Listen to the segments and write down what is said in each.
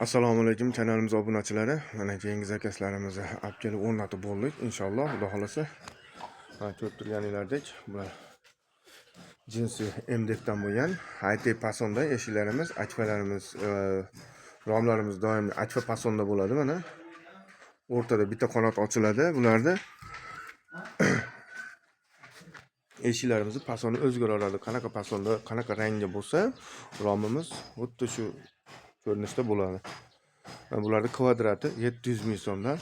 Assalomu alaykum kanalimiz obunachilari. Mana keyingi zakazlarimizni olib kelib o'rnatib bo'ldik. Inshaalloh, Xudo xolasa. Mana ko'rib turganinglardek, bular jinsi MDFdan bo'lgan IT pasonda eshiklarimiz, akfalarimiz, romlarimiz doim akfa pasonda bo'ladi mana. O'rtada bitta qanot ochiladi bularda. Eshiklarimizni pasoni o'zgaraveradi. Qanaqa pasonda, qanaqa rangda bo'lsa, romimiz xuddi shu ko'rinishda bo'ladi. Mana bularni kvadrati 700 ming so'mdan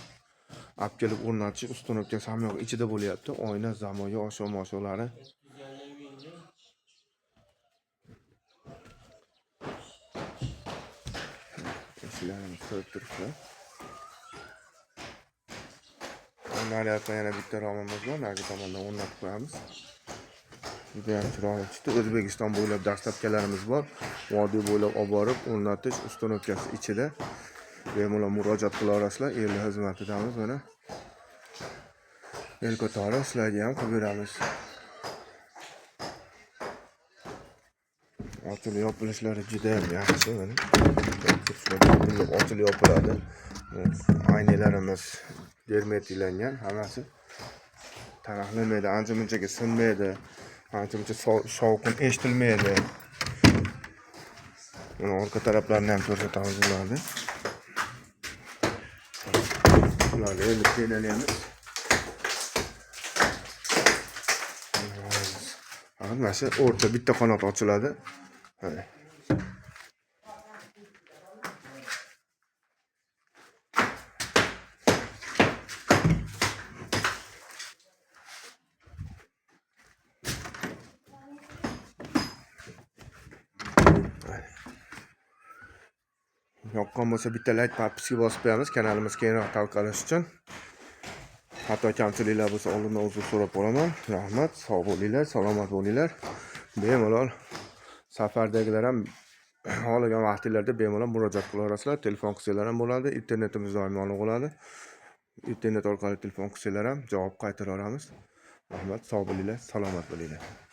olib kelib o'rnatish, установка hamma yoq ichida bo'lyapti. Oyna, zamoyi, osho mosholari. Eshiklarimiz ko'rib turibsizlar. Naryoqda yana bitta romimiz bor. Narigi tomondan o'rnatib qo'yamiz. Judayam chiroyli chiqdi. O'zbekiston bo'ylab dastavkalarimiz bor. Vodiy bo'ylab olib borib o'rnatish, установкasi ichida. Bemalol murojaat qila olasizlar. El xizmatidamiz mana. El qatori sizlarga ham qilib beramiz. Ochilib yopilishlari juda ham yaxshi mana. Ochilib yopiladi. Aynalarimiz germetiklangan, hammasi taraqlamaydi, ancha munchaga sinmaydi, ancha muncha shovqin eshitilmaydi. Mana orqa taraflarini ham ko'rsatamiz bularni. Bularni endi penalaymiz. Mana shu o'rta bitta qanot ochiladi. Mana. Yoqqan bo'lsa bitta like, podpiska bosib qo'yamiz kanalimiz keyinroq tarqalishi uchun. Xato kamchiliklar bo'lsa oldindan uzr so'rab qolaman. Rahmat, sog' bo'linglar, salomat bo'linglar. Bemalol safardagilar ham xohlagan vaqtinglarda bemalol murojaat qila olasizlar. Telefon qilsanglar ham bo'ladi, internetimiz doim yoniq bo'ladi. Internet orqali telefon qilsanglar ham javob qaytara olamiz. Rahmat, sog' bo'linglar, salomat bo'linglar.